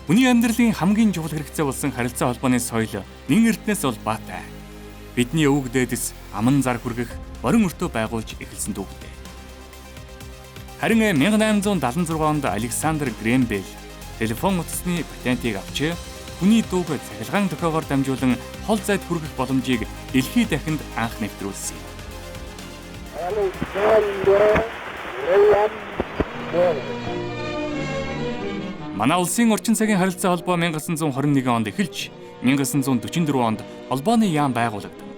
Хүний амьдралын хамгийн чухал хэрэгцээ болсон харилцаа холбооны соёл нэн эрдэнэс бол баатай. Бидний өвөг дээдэс аман зар хүргэх борин өртөө байгуулж эхэлсэн түүхтэй. Харин 1876 онд Александр Грэм Белл телефон утасны патентыг авч хүний дууг цахилгаан дохиогоор дамжуулан хол зайд хүргэх боломжийг дэлхий дахинд анх нэвтрүүлсэн юм. Манай улсын орчин цагийн харилцаа холбоо 1921 онд эхэлж 1944 онд холбооны яам байгуулагдсан.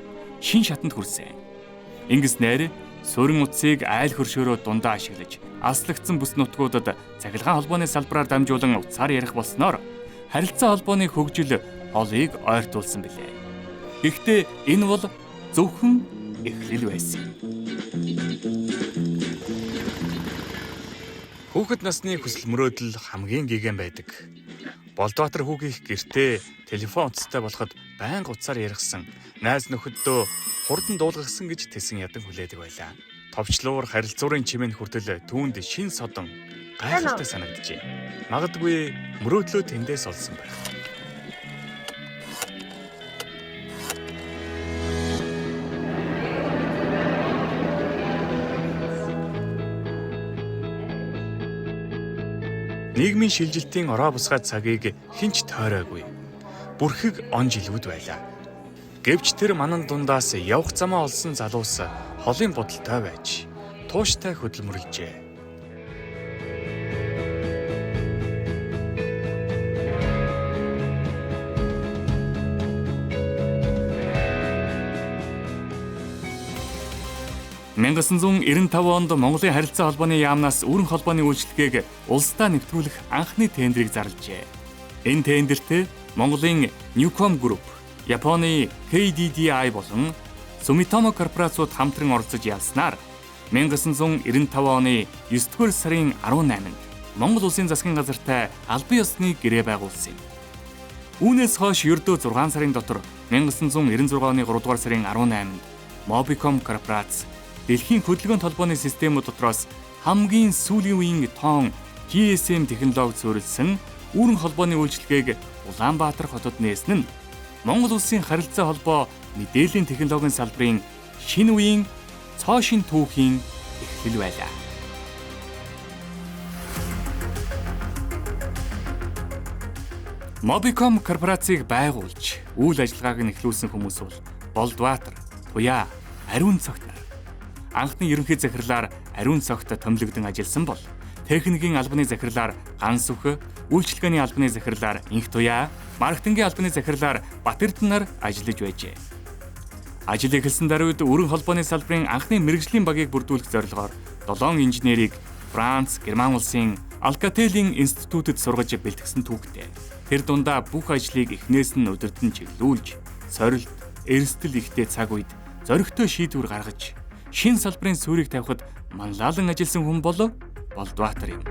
Шин шатанд хүрсэн. Ингэснээр суурин утсыг айл хөршөөрөө дундаа ашиглаж алслагдсан бүс нутгуудад цахилгаан холбооны салбараар дамжуулан утсаар ярих болсноор харилцаа холбооны хөгжил холыг ойртуулсан билээ. Гэхдээ энэ бол зөвхөн эхлэл байсан юм. Хүүхэд насны хүсэл мөрөөдөл хамгийн гигэн байдаг. Болдбаатар хүүгийнх гэртээ телефон утастай болоход байнга утсаар ярихсан, найз нөхөддөө хурдан дуулгасан гэж тэсэн ядан хүлээдэг байлаа. Товчлуур харилцуурын чимээнд хүртэл түүнд шин содон гайхалтай санагджээ. Магадгүй мөрөөдлөө тэндээс олсон байх. Нийгмийн шилжилтийн ороо бусгай цагийг хэн ч тойроогүй. Бүрхэг он жилүүд байлаа. Гэвч тэр манан дундаас явах замаа олсон залуус холын бодолтой байж тууштай хөдөлмөрлөжээ. «1995 онд Монголын харилцаа холбооны яамнаас үүрэн холбооны үйлчилгээг улсдаа нэвтрүүлэх анхны тендрийг зарлажээ. Энэ тендерт Монголын Newcom Group, Японы KDDI болон Sumitomo корпорациуд хамтран оролцож ялснаар 1995 оны 9-р сарын 18-нд Монгол Улсын засгийн газартай албан ёсны гэрээ байгуулсан юм. Үүнээс хойш ердөө 6 сарын дотор 1996 оны 3-р сарын 18-нд Mobicom корпорац дэлхийн хөдөлгөөн холбооны системүүд дотроос хамгийн сүүлийн үеийн тоон GSM технологи суурилсан үүрэн холбооны үйлчилгээг Улаанбаатар хотод нээсэн нь Монгол улсын харилцаа холбоо мэдээллийн технологийн салбарын шинэ үеийн цоо шинэ түүхийн эхлэл байлаа. Mobicom корпорацийг байгуулж үйл ажиллагааг нь эхлүүлсэн хүмүүс бол Болдбаатар, Туяа, Ариун цогт нар. Анхны ерөнхий захирлаар Ариун цогт томилогдон ажилласан бол техникийн албаны захирлаар Гансүх, үйлчилгээний албаны захирлаар Инх Туяа, маркетингийн албаны захирлаар Батэрдэн нар ажиллаж байжээ. Ажил эхэлсэн даруйд өрөн холбооны салбарын анхны мэргэжлийн багийг бүрдүүлэх зорилгоор 7 инженерийг Франц, Герман улсын Alcatel-ийн институтэд сургаж бэлтгэсэн түүхтэй. Тэр дундаа бүх ажлыг эхнээс нь удирдан чиглүүлж, сорилт, эрсдэл ихтэй цаг үед зоригтой шийдвэр гаргаж, шин салбарын суурийг тавихад манлайлан ажилласан хүн бол Болдбаатар юм.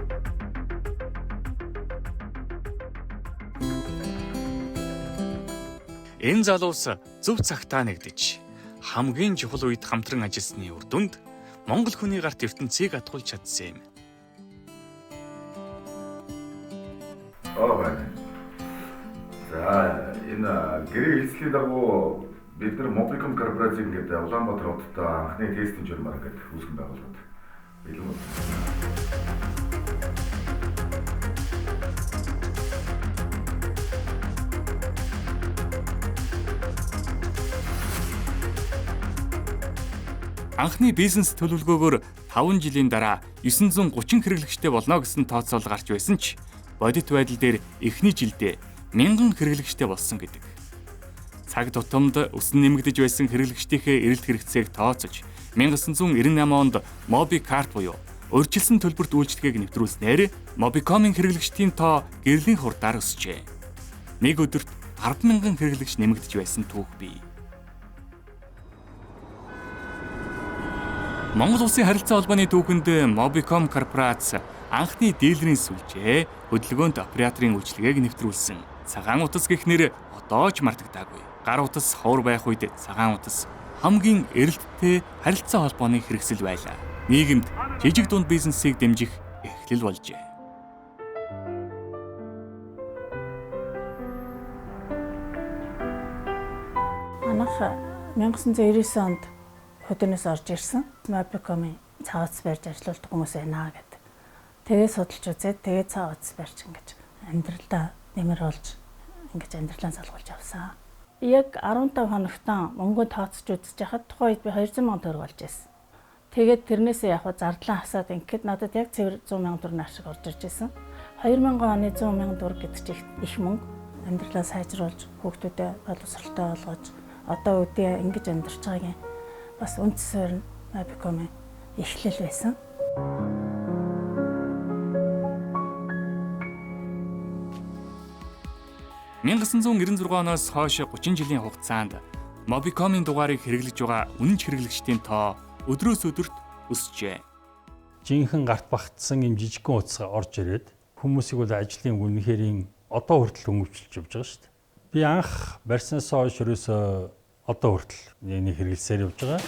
Энэ залуус зөв цагтаа нэгдэж хамгийн чухал үед хамтран ажилласны үр дүнд Монгол хүний гарт ертөнцийг атгуулж чадсан юм. Байна. За энэ гэрээ хэлцлийн дагуу бид нар Mobicom корпорац ингээд Улаанбаатар хотод анхны тестийн журмаар ингээд үүсгэн байгуулад бэлэн болсон. Анхны бизнес төлөвлөгөөгөөр 5 жилийн дараа 930 хэрэглэгчтэй болно гэсэн тооцоол гарч байсан ч бодит байдал дээр эхний жилдээ 1000 хэрэглэгчтэй болсон гэдэг. Цаг тутамд өсөн нэмэгдэж байсан хэрэглэгчдийнхээ эрэлт хэрэгцээг тооцож 1998 онд MobiCard буюу урьдчилсан төлбөрт үйлчилгээг нэвтрүүлснээр Mobicom-ын хэрэглэгчдийн тоо гэрлийн хурдаар өсжээ. Нэг өдөрт 10,000 хэрэглэгч нэмэгдэж байсан түүх бий. Монгол улсын харилцаа холбооны түүхэнд Mobicom корпорац анхны дилерийн сүлжээ хөдөлгөөнт операторын үйлчилгээг нэвтрүүлсэн. Цагаан утас гэх нэр одоо ч мартагдаагүй. Гар утас ховор байх үед цагаан утас хамгийн эрэлттэй харилцаа холбооны хэрэгсэл байлаа. Нийгэмд жижиг дунд бизнесийг дэмжих эхлэл болжээ. Анх 1999 онд хөдөөнөөс орж ирсэн. Mobicom-ийн цаа утас барьж ажилуулдаг хүмүүс байна гэдэг. Тэгээ судалж үзээд тэгээ цаа утас барьж ингэж амьдралдаа нэмэр болж ингэж амьдралаа залгуулж авсан. Яг 15 хоногтоо мөнгөө тооцож үзэж хахад тухайн үед би 200 сая төгрөг олж ирсэн. Тэгээд тэрнээсээ яг зардлаа хасаад ингээд надад яг цэвэр 100 сая төгрөг ашиг орж ирж байсан. 2000 оны 100 сая төгрөг гэдэг чинь их мөнгө. Амьдралаа сайжруулж, хүүхдүүдэд боловсралтай болгож одоо үдээ ингэж амьдарч байгаагийн бас үндэс суурь нь Mobicom-ийн эхлэл байсан. 1996 оноос хойш 30 жилийн хугацаанд Mobicom-ийн дугаарыг хэрэглэж байгаа үнэнч хэрэглэгчдийн тоо өдрөөс өдөрт өсжээ. Жинхэнэ гарт багтсан юм жижигхэн утас орж ирээд хүмүүсийг бол ажлын үнэхэрийн одоо хүртэл хөнгөвчлөж явж байгаа шүү дээ. Би анх барьснаас хойш ерөөсөө одоо хүртэл энийг хэрэглэсээр явж байгаа.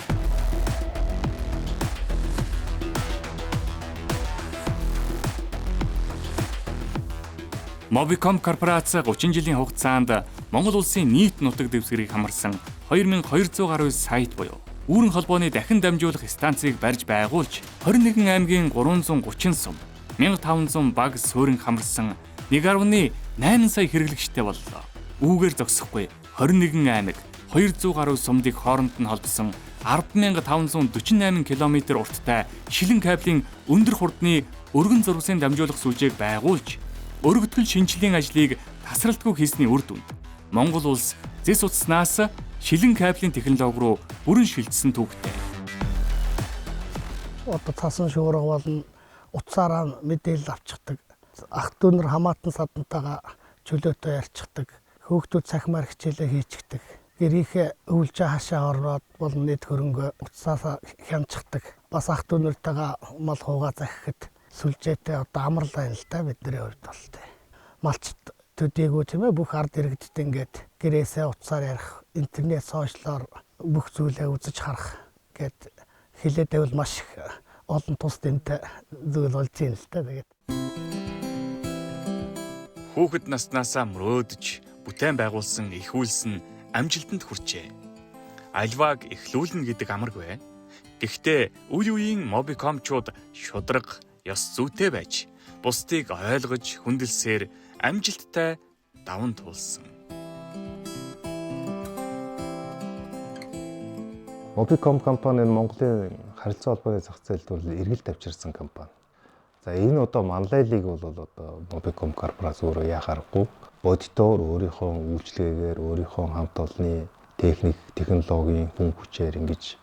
Mobicom корпорац 30 жилийн хугацаанд Монгол улсын нийт нутаг дэвсгэрийг хамарсан 2200 гаруй сайт буюу үүрэн холбооны дахин дамжуулах станцыг барьж байгуулж 21 аймгийн 330 сум 1500 баг суурин хамарсан 1.8 сая хэрэглэгчтэй боллоо. Үүгээр зогсохгүй 21 аймаг 200 гаруй сумдыг хооронд нь холбосон 10,548 км урттай шилэн кабелийн өндөр хурдны өргөн зурвасын дамжуулах сүлжээг байгуулж өргөтгөл шинжилгээний ажлыг тасралтгүй хийсний үр дүнд Монгол улс зэс утаснаас шилэн кабелийн технологи руу бүрэн шилжсэн түүхтэй. Одоо цасан шуурга болно, утсаараа мэдээлэл авчихдаг. Ах дүү нар хамаатан садантайгаа чөлөөтэй ярьчихдаг. Хөөхтүүд цахимаар хичээлээ хийчихдэг. Гэрийнхээ өвлжөө хашаа ороод болон нийт хөрөнгө утсаасаа хянчихдаг. Бас ах дүү нартайгаа мал хуугаа захихад сүлжээтэй одоо амрал байна л да бидний хувьд бол тэ. Малчд төдийгүй тийм бүх ард иргэдтэй ингээд гэрээсээ утсаар ярих, интернет сошиалоор бүх зүйлээ үзэж харах гэд хэлээд байвал маш их олон тус дэмтэй зүйл болж байна л да тэгээд. Хүүхэд наснаасаа мөрөөдөж бүтээн байгуулсан их үйлс нь амжилтанд хүрчээ. Альваг эхлүүлнэ гэдэг амаргүй. Гэхдээ үе үеийн Mobicom-чууд шударга ёс зүйтэй байж бусдыг ойлгож хүндэлсээр амжилттай даван туулсан. Mobicom компани нь Монголын харилцаа холбооны зах зээлд бол эргэлт авчирсан компани. За энэ одоо манлайлыг бол одоо Mobicom корпорац өөрөө яах аргагүй бодитоор өөрийнхөө үйлчилгээгээр өөрийнхөө хамт олонны техник, технологийн хүн хүчээр ингэж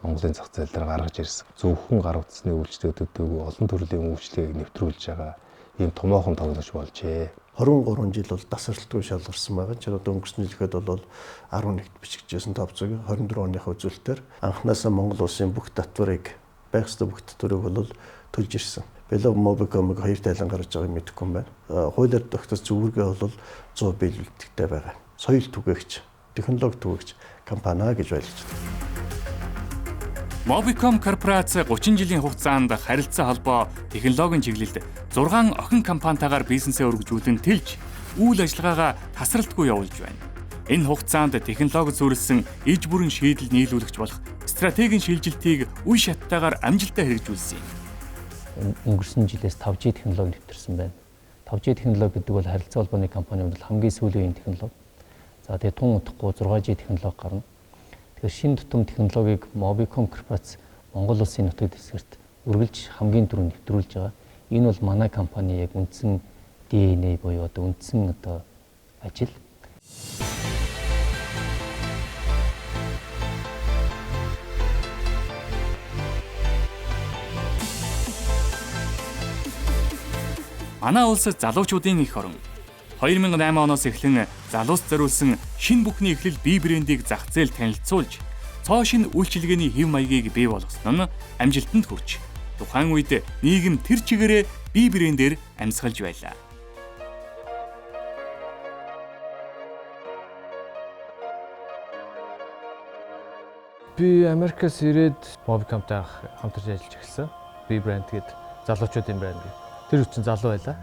Монголын зах зээл дээр гаргаж ирсэн. Зөвхөн гар утасны үйлчилгээ төдийгүй олон төрлийн үйлчилгээг нэвтрүүлж байгаа ийм томоохон тоглогч болжээ. 23 жил бол тасралтгүй шалгарсан байгаа. Тэр одоо өнгөрсөн жилхэд бол 11-т бичигдсэн тооцоог 24 оных үзүүлэлтээр анхнаасаа Монгол улсын бүх татварыг байх ёстой бүх татварыг бол төлж ирсэн. Бэлэг Mobicom-ыг хоёр тайлан гаргаж байгааг мэдэхгүй юм байна. Хуулиар тогтсон зөвүүргээ бол 100 биелүүлэлттэй байгаа. Соёл түгээгч, технологи түгээгч компани гэж ойлгож байна. Mobicom корпорац 30 жилийн хугацаанд харилцаа холбоо технологийн чиглэлд 6 охин компанитайгаар бизнесээ өргөжүүлэн тэлж үйл ажиллагаагаа тасралтгүй явуулж байна. Энэ хугацаанд технологи суурилсан иж бүрэн шийдэл нийлүүлэгч болох стратегийн шилжилтийг үе шаттайгаар амжилттай хэрэгжүүлсэн юм. Өнгөрсөн жилээс 5G технологи нэвтэрсэн байна. 5G технологи гэдэг бол харилцаа холбооны компаниуд бол хамгийн сүүлийн үеийн технологи. За тэгээ тун удахгүй 6G технологи гарна. Тэгэхээр шинэ тутам технологиг Mobicom корпорац Монгол улсын нутаг дэвсгэрт үргэлж хамгийн түрүүнд нэвтрүүлж байгаа. Энэ бол манай компани яг үндсэн DNA буюу одоо үндсэн одоо ажил. Манай улсад залуучуудын их орон. 2008 оноос эхлэн залуус зориулсан шинэ бүхний эхлэл бие брендийг зах зээл танилцуулж, цоо шинэ үйлчилгээний хэв маягийг бий болгосон нь амжилтанд хүрч, тухайн үед нийгэм тэр чигээрээ бие брендээр амьсгалж байлаа. Би Америкаас ирээд Mobicom-тай хамтарч ажиллаж эхэлсэн. Би брэнд гээд залуучуудын брэнд гэх. Тэр үчин залуу байлаа.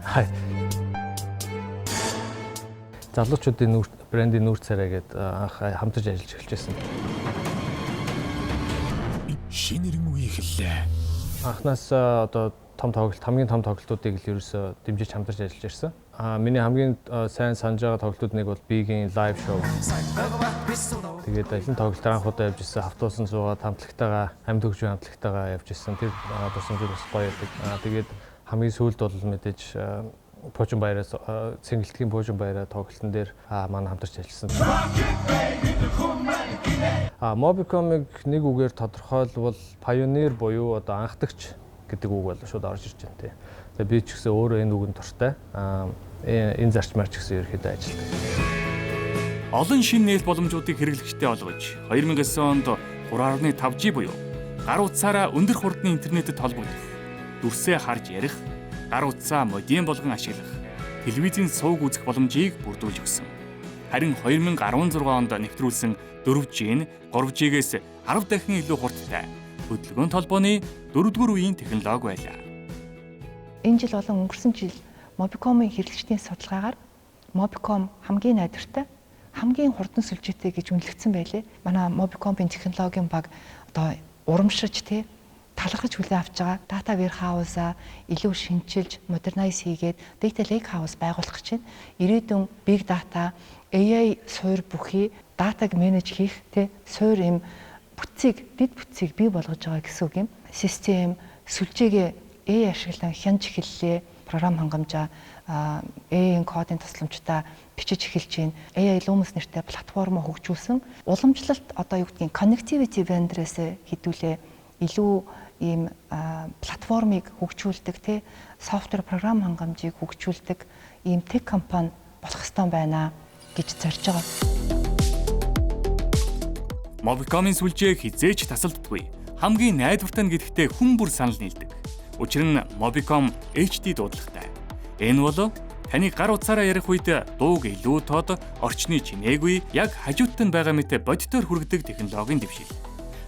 Залуучуудын нүүр брендийн нүүр царай гэдэг анх хамтарч ажиллаж эхэлж байсан. Шинэ ирэн үе эхэллээ. Анхнаас одоо том тоглолт, хамгийн том тоглолтуудыг л ерөөсөө дэмжиж хамтарч ажиллаж ирсэн. Миний хамгийн сайн санаж байгаа тоглолтууд нэг бол Бигийн live show. Тэгээд алин тоглолтоор анх удаа явж ирсэн, автобусан суугаад хамтлагтайгаа, амьд хөгжмийн хамтлагтайгаа явж ирсэн. Тэр дурсамжууд бас гоё байдаг. Тэгээд хамгийн сүүлд бол мэдээж Пуужин баяраас цэнгэлтгийн Пуужин баяраа тоглолтын дээр манай хамтарч ажилласан. Mobicom-ыг нэг үгээр тодорхойлбол pioneer буюу одоо анхдагч гэдэг үг бол шууд орж ирж байна тий. Тэгээ би ч гэсэн өөрөө энэ үгэнд дуртай. Энэ зарчмаар ч гэсэн ерөөхдөө ажилладаг. Олон шинэ нээлт боломжуудыг хэрэглэгчдэд олгож 2009 онд 3.5G буюу гар утсаараа өндөр хурдны интернетэд холбогдох, дүрсээ харж ярих, гар утсаа модем болгон ашиглах, телевизийн сувг үзэх боломжийг бүрдүүлж өгсөн. Харин 2016 онд нэвтрүүлсэн 4G нь 3G-гээс 10 дахин илүү хурдтай хөдөлгөөн холбооны 4-р үеийн технологи байлаа. Энэ жил болон өнгөрсөн жил Mobicom-ын хэрэглэгчдийн судалгаагаар Mobicom хамгийн найдвартай, хамгийн хурдан сүлжээтэй гэж үнэлэгдсэн байлээ. Манай Mobicom-ын технологийн баг одоо урамшиж тий талархаж хүлээн авч байгаа data warehouse-а илүү шинчилж, modernize хийгээд data lake house байгуулах гэж байна. Ирээдүйн big data, AI суур бүхий датаг менеж хийх тий суур юм бүтцийг, дэд бүтцийг бий болгож байгаа гэсэн үг юм. Систем сүлжээгээ AI ашиглан хянж эхэллээ. Програм хангамжаа AI-ийн кодын тусламжтай бичиж эхэлж байна. AI Lumos нэртэй платформоо хөгжүүлсэн. Уламжлалт одоо юу гэдгийг connectivity vendor-ээс хэдүүлээ илүү ийм платформыг хөгжүүлдэг тий софтвер програм хангамжийг хөгжүүлдэг ийм тех компани болох ёстой байна гэж зорж байгаа. Mobicom-ын сүлжээ хэзээ ч тасалддаггүй. Хамгийн найдвартай нь гэдэгтээ хүн бүр санал нийлдэг. Учир нь Mobicom HD дуудлагатай. Энэ бол таны гар утсаараа ярих үед дууг илүү тод, орчны чимээгүй, яг хажуутд нь байгаа мэт бодитоор хүргэдэг технологийн дэвшил.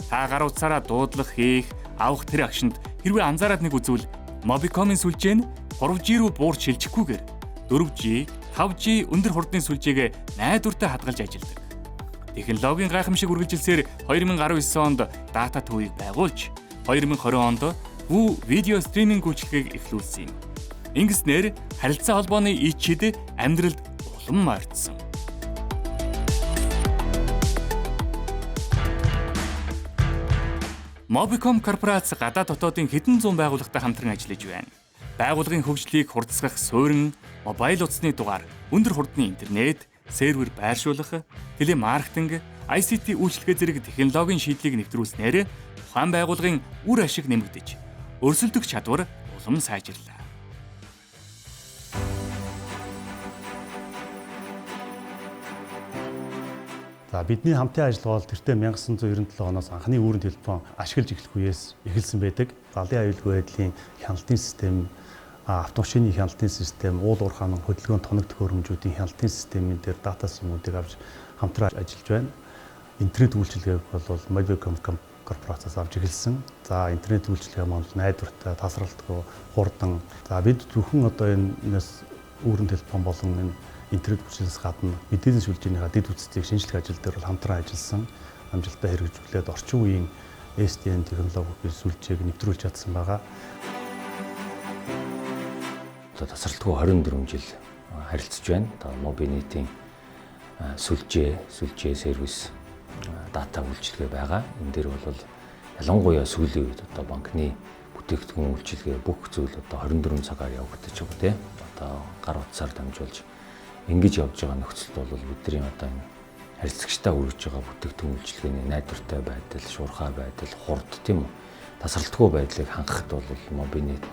Та гар утсаараа дуудлага хийх, авах тэр агшинд хэрвээ анзаараад нэг үзвэл Mobicom-ын сүлжээ нь 3G рүү буурч шилжихгүйгээр 4G, 5G өндөр хурдны сүлжээгээ найдвартай хадгалж ажилладаг. Технологийн гайхамшиг үргэлжилсээр 2019 онд дата төвийг байгуулж 2020 онд Вүү видео стриминг үйлчилгээг эхлүүлсэн юм. Ингэснээр харилцаа холбооны ичид амьдралд улам ойртсон. Mobicom корпорац гадаад дотоодын хэдэн зуун байгууллагатай хамтран ажиллаж байна. Байгууллагын хөгжлийг хурдсгах суурин, мобайл утасны дугаар, өндөр хурдны интернет, сервер байршуулах, телемаркетинг, ICT үйлчилгээ зэрэг технологийн шийдлийг нэвтрүүлснээр тухайн байгууллагын үр ашиг нэмэгдэж, өрсөлдөх чадвар улам сайжирлаа. За бидний хамтын ажиллагаа бол тэртээ 1997 оноос анхны үүрэн телефон ашиглаж эхлэх үеэс эхэлсэн байдаг. Галын аюулгүй байдлын хяналтын систем, автомашины хяналтын систем, уул уурхаан хөдөлгөөн тоног төхөөрөмжүүдийн хяналтын системийн дээр дата сүмүүдийг авч хамтран ажиллаж байна. Интернет үйлчилгээг бол Mobicom корпорациас авч эхэлсэн. За интернет үйлчилгээ маань найдвартай, тасралтгүй, хурдан. За бид зөвхөн одоо энэс үүрэн телефон болон энэ интернет үйлчилгээнээс гадна мэдээллийн сүлжээнийхаа дэд бүтцийг шинжлэх ажил дээр бол хамтран ажилласан. Амжилттай хэрэгжүүлээд орчин үеийн SDN технологийн сүлжээг нэвтрүүлж чадсан байгаа. Одоо тасралтгүй 24 жил харилцаж байна. Одоо Mobinetийн сүлжээ сервис дата үйлчилгээ байгаа. Энэ дээр бол ялангуяа сүүлийн үед одоо банкны бүтээгдэхүүн үйлчилгээ бүх зүйл одоо 24 цагаар явагдаж байгаа тийм. Одоо гар утсаар дамжуулж ингэж явж байгаа нөхцөлд бол бидний одоо энэ харилцагчдаа хүргэж байгаа бүтээгдэхүүн үйлчилгээний найдвартай байдал, шуурхай байдал, хурд тийм үү? Тасралтгүй байдлыг хангахад бол Mobinet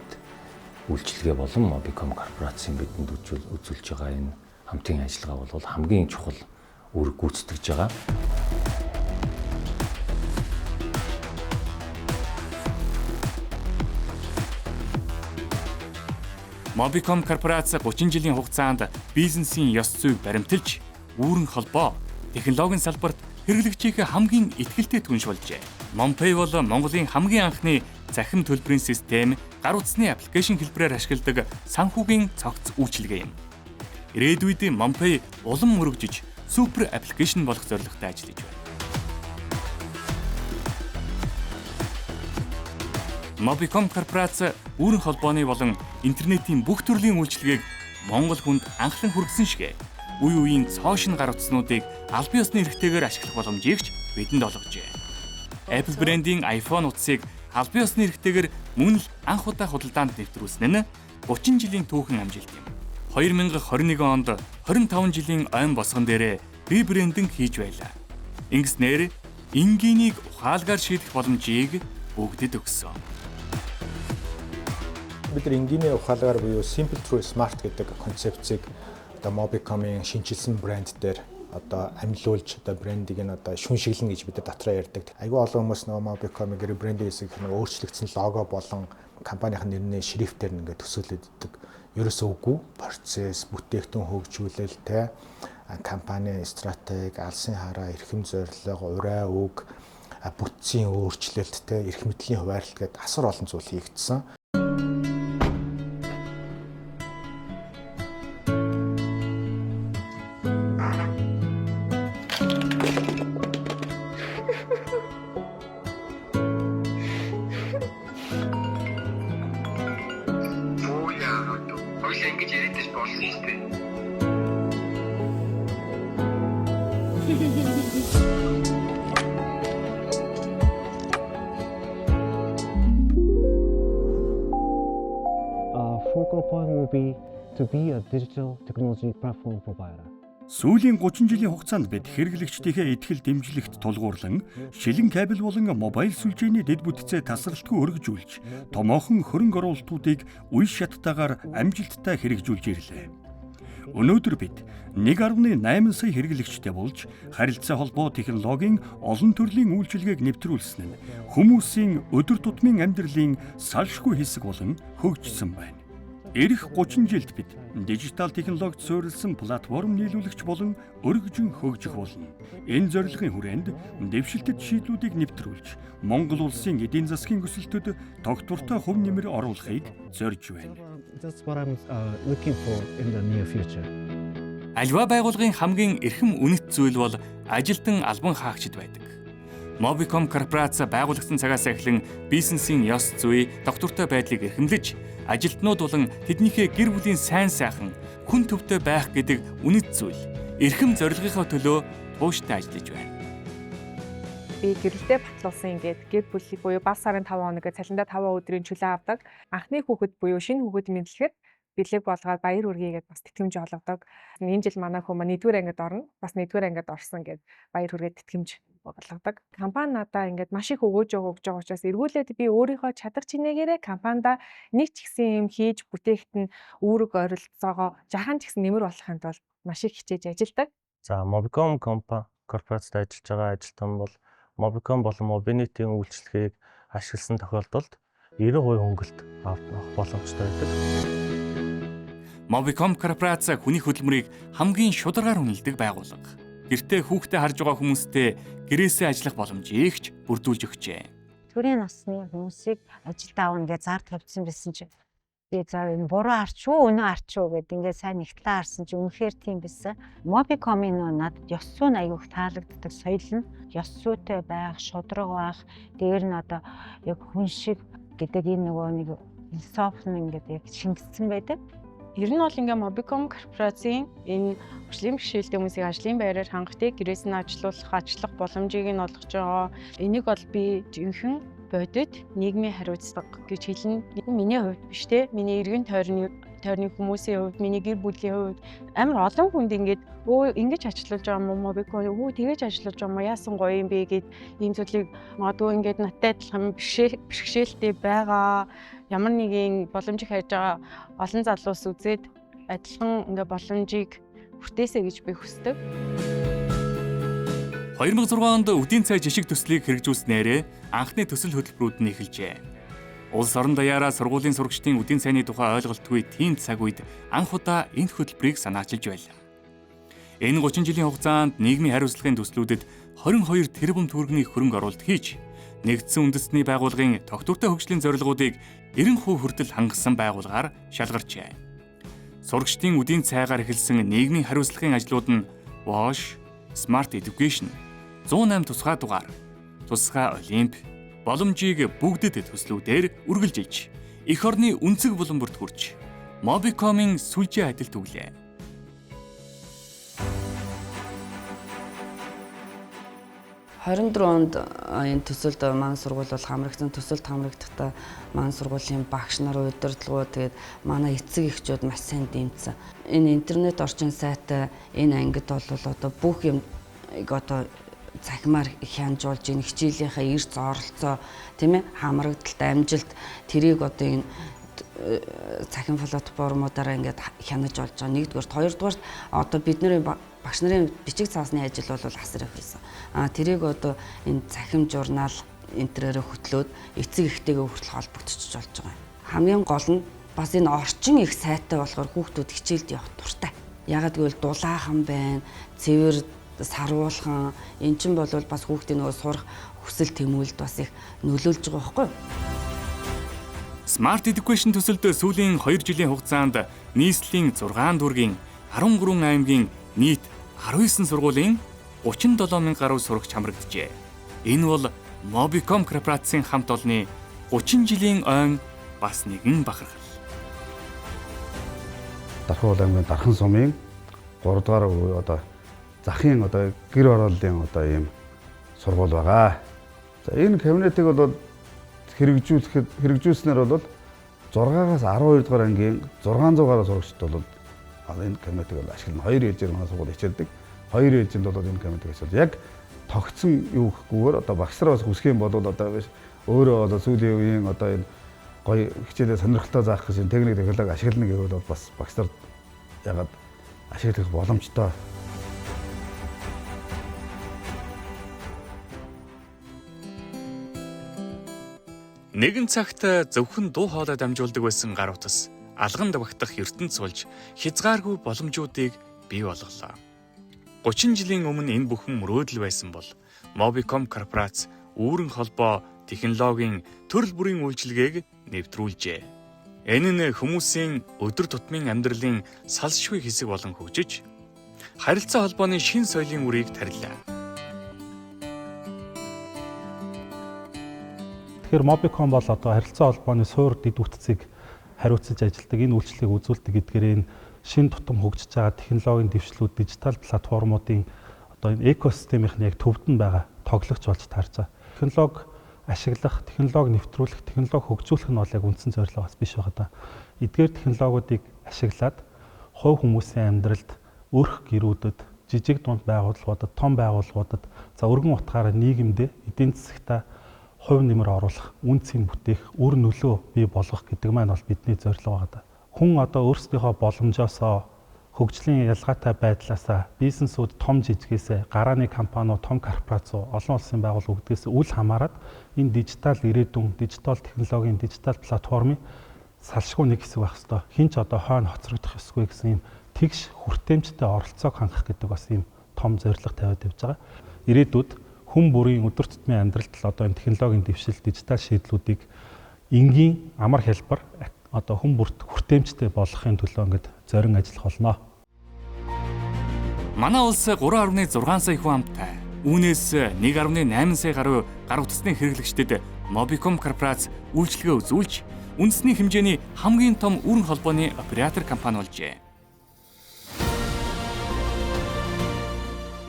үйлчилгээ болон Mobicom корпорацийн бидэнд үзүүлж байгаа энэ хамтын ажиллагаа бол хамгийн чухал үүрэг гүйцэтгэж байгаа. Mobicom корпорац 30 жилийн хугацаанд бизнесийн ёс зүйг баримталж, үүрэн холбоо, технологийн салбарт хэрэглэгчийнхээ хамгийн итгэлтэй түнш болжээ. Monpay бол Монголын хамгийн анхны цахим төлбөрийн систем, гар утасны аппликейшн хэлбэрээр ашигладаг санхүүгийн цогц үйлчилгээ юм. Ирээдүйд Monpay улам өргөжиж супер аппликейшн болох зорилготой ажиллаж байна. Mobicom корпорац үүрэн холбооны болон интернетийн бүх төрлийн үйлчилгээг Монгол хүнд анхлан хүргэсэн шигэ үе үеийн цоо шинэ гар утаснуудыг албан ёсны эрхтэйгээр ашиглах боломжийг ч бидэнд олгожээ. Apple брендийн iPhone утсыг албан ёсны эрхтэйгээр мөн л анх удаа худалдаанд нэвтрүүлсэн нь 30 жилийн түүхэн амжилт юм. 2021 онд 25 жилийн ойн босгон дээрээ ребрендинг хийж байлаа. Ингэснээр энгийнийг ухаалгаар шийдэх боломжийг бүгдэд өгсөн. Бид нар энгийний ухаалгаар буюу Simple True Smart гэдэг концепцийг одоо Mobicom-ийн шинэчилсэн брэнд дээр одоо амьлуулж одоо брендийг нь одоо шүншиглэн гэж бид нар дотроо ярьдаг. Айгүй олон хүмүүс нөгөө Mobicom-ыг ребрендинг хийсэн гэх нэг өөрчлөгдсөн лого болон компанийн нэрний шрифтээр нь ингээд төсөөлөд идэг. Ерөөсөө үгүй. Процесс, бүтээгдэхүүн хөгжүүлэл те компани стратеги, алсын хараа, эрхэм зорилго, урай үг, бүтцийн өөрчлөлт те эрх мэдлийн хуваарлт гэдэг асар олон зүйл хийгдсэн. Focal point will be to be a digital technology platform provider. Сүүлийн 30 жилийн хугацаанд бид хэрэглэгчдийнхээ итгэл дэмжлэгт тулгуурлан шилэн кабель болон мобайл сүлжээний дэд бүтцээ тасралтгүй өргөжүүлж томоохон хөрөнгө оруулалтуудыг үе шаттайгаар амжилттай хэрэгжүүлж ирлээ. Өнөөдөр бид 1.8 сая хэрэглэгчтэй болж харилцаа холбоо технологийн олон төрлийн үйлчилгээг нэвтрүүлсэн нь хүмүүсийн өдөр тутмын амьдралын салшгүй хэсэг болон хөгжсөн байна. Ирэх 30 жилд бид дижитал технологид суурилсан платформ нийлүүлэгч болон өргөжин хөгжих болно. Энэ зорилгын хүрээнд дэвшилтэт шийдлүүдийг нэвтрүүлж Монгол улсын эдийн засгийн өсөлтөд тогтвортой хувь нэмэр оруулахыг зорж байна. That's what I'm looking for in the near future. Аливаа байгууллагын хамгийн эрхэм үнэт зүйл бол ажилтан албан хаагчид байдаг. Mobicom корпорац байгуулагдсан цагаас эхлэн бизнесийн ёс зүй, тогтвортой байдлыг эрхэмлэж, ажилтнууд болон тэднийхээ гэр бүлийн сайн сайхан, хүн төвтэй байх гэдэг үнэт зүйл эрхэм зорилгынхоо төлөө тууштай ажиллаж байна. Би гэрэлтэй батлуулсан ингээд гэр бүлийг буюу бас сарын 5 хоног цалиндаа 5 өдрийн чөлөө авдаг. Анхны хүүхэд буюу шинэ хүүхэд мэдлэхэд бэлэг болгоод баяр хүргэе гэдээ бас тэтгэмж олгодог. Энэ жил манай хүмүүс 1-р ангид орно. Бас 1-р ангид орсон гэд баяр хүргээд тэтгэмж болгодог. Компани надаа ингээд маш их өгөөж өгж байгаа учраас эргүүлээд би өөрийнхөө чадах чинээгээрээ компанида нэг ч гэсэн юм хийж бүтээхэд нь үүрэг ойролцоогоо жаахан ч гэсэн нэмэр болохын тулд маш их хичээж ажилладаг. За Mobicom корпорацид ажиллаж байгаа ажилтан бол Mobicom болон Mobinetийн үйлчилгээг ашигласан тохиолдолд 90% хөнгөлт авах боломжтой байдаг. Mobicom корпорац хүний хөдөлмөрийг хамгийн шударгаар үнэлдэг байгууллага. Гэртээ хүүхдээ харж байгаа хүмүүстэй гэрээсээ ажиллах боломжийг ч бүрдүүлж өгчээ. Төрийн насны хүмүүсийг ажилд аавна гэж зар тавьсан байсан чинь би за энэ буруу арч уу өнөө арч уу гэд ингээд сайн нэгтлээ харсан чинь үнэхээр тийм байсан. Mobicom-ийн нөө надад ёс зүйн аягүй их таалагддаг соёл нь ёс зүйтэй байх, шудраг байх, дээр нь одоо яг хүн шиг гэдэг энэ нөгөө нэг философи нь ингээд яг шингэсэн байдаг. Ер нь бол ингээ Mobicom корпорацийн энэ хөгжлийн бэрхшээлтэй хүмүүсийг ажлын байраар хангахтыг гэрээс нь ажилуулах, ажиллах боломжийг нь олгож байгаа. Энийг бол би жинхэнэ бодит нийгмийн хариуцлага гэж хэлнэ. Миний хувьд биш те. Миний эргэн тойрны хүмүүсийн хувьд, миний гэр бүлийн хувьд амар олон хүнд ингээд өө ингэж ажиллуулж байгаа юм уу Mobicom, өө тэгэж ажиллуулж байгаа юм уу, яасан гоё юм бэ гэд ийм зүйлийг магадгүй ингээд надтай адилхан бэрхшээлтэй байгаа ямар нэгэн боломжийг хайж байгаа олон залуус үзээд адилхан ингээ боломжийг хүртээсэй гэж би хүсдэг. 2006 онд үдийн цай жишг төслийг хэрэгжүүлснээрээ анхны төсөл хөтөлбөрүүд нь эхэлжээ. Улс орон даяараа сургуулийн сурагчдын үдийн цайны тухай ойлголтгүй тийм цаг үед анх удаа энэ хөтөлбөрийг санаачилж байлаа. Энэ 30 жилийн хугацаанд нийгмийн хариуцлагын төслүүдэд 22 тэрбум төгрөгийн хөрөнгө оруулалт хийж нэгдсэн үндэстний байгууллагын тогтвортой хөгжлийн зорилгоудыг 90% хүртэл хангасан байгууллагаар шалгарчээ. Сурагчдын үдийн цайгаар эхэлсэн нийгмийн хариуцлагын ажлууд нь WASH, Smart Education, 108 тусгай дугаар, тусгай олимп, боломжийг бүгдэд төслүүдээр үргэлжилж, эх орны өнцөг булан бүрт хүрч, Mobicom-ын сүлжээ адил түглээ. 24 онд энэ төсөлд манай сургууль бол хамрагдсан. Төсөлд хамрагдахдаа манай сургуулийн багш нар, удирдлагууд, тэгээд манай эцэг эхчүүд маш сайн дэмжсэн. Энэ интернет орчин сайтай энэ ангид бол одоо бүх юм одоо цахимаар хянжуулж, энэ хичээлийнхээ эрс оролцоо, тийм хамрагдалт, амжилт тэрийг одоо энэ цахим платформудаараа ингээд хянаж болж байгаа. Нэгдүгээрт, хоёрдугаарт одоо бидний багш нарын бичиг цаасны ажил бол асар их байсан. Тэрийг одоо энэ цахим журнал энтрээрээ хөтлөөд эцэг эхтэйгээ хүртэл холбогдчихож болж байгаа юм. Хамгийн гол нь бас энэ орчин их сайтай болохоор хүүхдүүд хичээлд явах дуртай. Ягаад гэвэл дулаахан байна, цэвэр саруулхан, эн чинь бол бас хүүхдийн нөгөө сурах хүсэл тэмүүлэлд бас их нөлөөлж байгаа байхгүй юу? Smart Education төсөлд сүүлийн 2 жилийн хугацаанд нийслэлийн 6 дүүргийн 13 аймгийн нийт 19 сургуулийн 37 мянган гаруй сурагч хамрагджээ. Энэ бол Mobicom корпорацийн хамт олонны 30 жилийн ойн бас нэгэн бахархал. Дархан аймгийн Дархан сумын 3 дугаар одоо захын одоо гэр хорооллын одоо ийм сургууль байгаа. За энэ кабинетыг бол хэрэгжүүлснээр бол 6-аас 12 дугаар ангийн 600 гаруй сурагчид бол энэ кабинетыг бол ашиглана. Хоёр ээлжээр манай сургууль хичээлдэг. Хоёр ээлжинд бол энэ кабинетыг ашиглана. Яг тогтсон юу гэхгүйгээр одоо багш нар бас хүсэх юм бол одоо өөрөө одоо сүүлийн үеийн одоо энэ гоё хичээлээ сонирхолтой заах гэсэн техник технологи ашиглана гэвэл бол бас багш нар ягаад ашиглах боломжтой. Нэгэн цагт зөвхөн дуу хоолой дамжуулдаг байсан гар утас алганд багтах ертөнц сулж хязгааргүй боломжуудыг бий болголоо. 30 жилийн өмнө энэ бүхэн мөрөөдөл байсан бол Mobicom корпорац үүрэн холбоо технологийн төрөл бүрийн үйлчилгээг нэвтрүүлжээ. Энэ нь хүмүүсийн өдөр тутмын амьдралын салшгүй хэсэг болон хөгжиж, харилцаа холбооны шин соёлын үрийг тарилаа. Тэгэхээр Mobicom бол одоо харилцаа холбооны суур дэд бүтцийг хариуцаж ажилладаг, энэ үйлчлэгийг үзүүлдэг гэдгээр энэ шин тутам хөгжиж байгаа технологийн дэвшлүүд, дижитал платформуудын одоо энэ экосистемийнх нь яг төвд нь байгаа тоглогч болж таарч байгаа. Технологи ашиглах, технологи нэвтрүүлэх, технологи хөгжүүлэх нь бол яг үндсэн зорилго бас биш байгаа даа. Эдгээр технологиудыг ашиглаад хувь хүмүүсийн амьдралд, өрх гэрүүдэд, жижиг дунд байгууллагуудад, том байгууллагуудад, за өргөн утгаараа нийгэмдээ, эдийн засагтаа хувь нэмэр оруулах, үн цэн бүтээх, үр нөлөө бий болгох гэдэг маань бол бидний зорилго байгаа даа. Хүн одоо өөрсдийнхөө боломжоосоо, хөгжлийн ялгаатай байдлаасаа, бизнесүүд том жижигээсээ, гарааны компаниуд, том корпорациуд, олон улсын байгууллага гэдгээс үл хамааран энэ дижитал ирээдүйн, дижитал технологийн, дижитал платформын салшгүй нэг хэсэг байх ёстой. Хэн ч одоо хойно хоцрогдох ёсгүй гэсэн ийм тэгш хүртээмжтэй оролцоог хангах гэдэг бас ийм том зорилго тавиад явж байгаа. Ирээдүйд хүн бүрийн өдөр тутмын амьдралд л одоо энэ технологийн дэвшил, дижитал шийдлүүдийг энгийн амар хялбар одоо хүн бүрт хүртээмжтэй болгохын төлөө ингээд зорин ажиллах болно. Манай улс 3.6 сая хүн амтай. Үүнээс 1.8 сая гаруй гар утасны хэрэглэгчдэд Mobicom корпорац үйлчилгээ үзүүлж, үндэсний хэмжээний хамгийн том үүрэн холбооны оператор компани болжээ.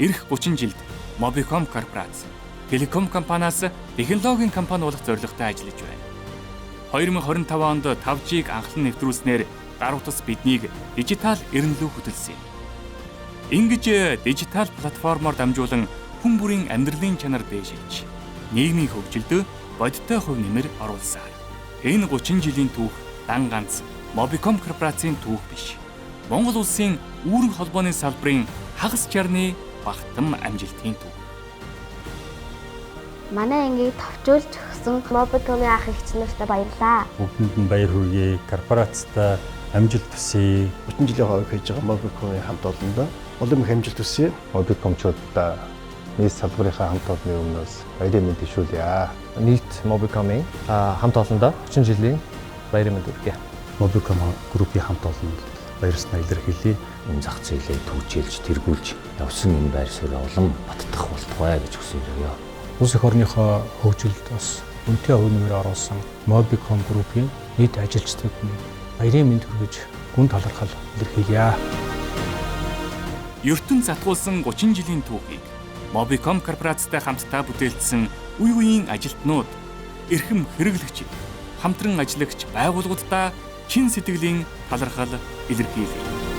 Ирэх 30 жилд Mobicom корпорац телеком компаниас технологийн компани болох зорилготой ажиллаж байна. 2025 онд 5G-г анхлан нэвтрүүлснээр гар утас биднийг дижитал эренлүү хөтөлсөн юм. Ингэж дижитал платформоор дамжуулан хүн бүрийн амьдралын чанар дээшилж, нийгмийн хөгжилд бодиттой хувь нэмэр оруулсаар. Энэ 30 жилийн түүх дан ганц Mobicom корпорацийн түүх биш. Монгол улсын үүрэг холбооны салбарын хагас чарны багтам амжилтын түүх. Манай ангийг товчулж өгсөн Mobicom-ийн ах эгч нартай баярлалаа. Бүгдэнд нь баяр хүргэе. Корпорацтай амжилт хүсье. 30 жилийн хойно хийж байгаа Mobicom-ийн хамт олондоо улам их амжилт хүсье. Mobicom-чуудаа нийт салбарынхаа хамт олонны өмнөөс баярын мэнд дэвшүүлье. Нийт Mobicom-ийн хамт олондоо 30 жилийн баярын мэнд хүргэе. Mobicom группийн хамт олонд баярснаа илэрхийлье. Энэ зах зээлээ түгжээлж, тэргүүлж явсан энэ байр суурь улам баттах болтугай гэж хүсэн өрөөе. Улс эх орныхоо хөгжилд бас үнэтэй хувь нэмэр оруулсан Mobicom Group-ийн нийт ажилчдад нь баярын мэнд хүргэж гүн талархал илэрхийлье. Ертөнц сатгуулсан 30 жилийн түүхийг Mobicom корпорацтай хамтдаа бүтээлдсэн үе үеийн ажилтнууд, эрхэм хэрэглэгчид, хамтран ажиллагч байгууллагуудаа чин сэтгэлийн талархал илэрхийлье.